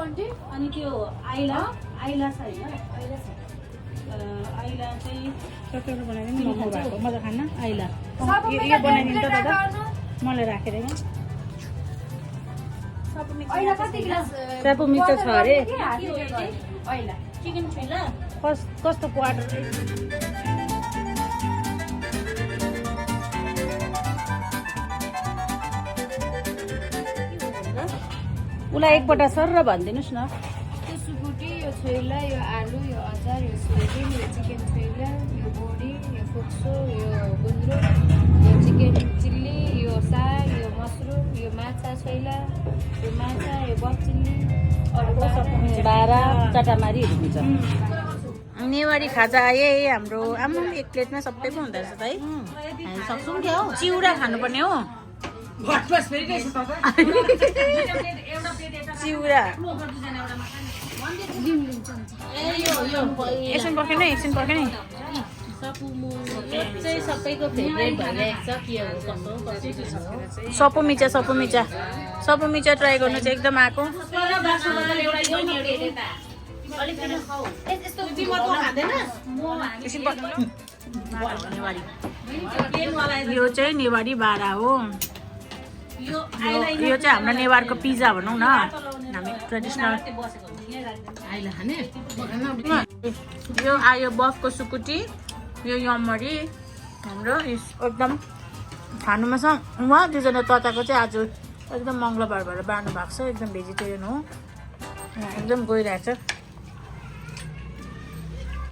अनि त्यो आइला आइला छ हैन आइला चाहिँ चटचटो बनाइदिनु मोमो भएको मजा खान्न आइला यो बनाइदिनु त दादा मलाई राखेर यहाँ सपु मिक्स छ अरे चिकन छैन कस्तो क्वार्टर उसलाई एकपल्ट सर र भनिदिनुहोस् न यो सुकुटी यो छोइला यो आलु यो अचार यो सोयाबिन यो चिकन छोइला यो बोडी यो फोक्सो यो गुन्द्रुक यो चिकन चिल्ली यो साग यो मसरुम यो माछा छोइला यो माछा यो बफ चिल्ली बाह्र चटामारीहरू हुन्छ नेवारी खाजा आए हाम्रो आमा एक प्लेटमा सबै पो हुँदो रहेछ त है हामी सक्छौँ क्या हो चिउरा खानुपर्ने हो चिउरा एकछिन पर्खेन एकछिन पर्खेन सबैको फेभरेट भइरहेको छ के हो सपु मिचा ट्राई गर्नु चाहिँ एकदम आएको यो चाहिँ नेवारी बारा हो यो चाहिँ हाम्रो नेवारको पिज्जा भनौँ न हामी ट्रेडिसनल यो आयो बफको सुकुटी यो यमरी हाम्रो एकदम खानुमा छ उहाँ दुईजना तताको चाहिँ आज एकदम मङ्गलबार भएर बार्नु भएको छ एकदम भेजिटेरियन हो एकदम गइरहेको छ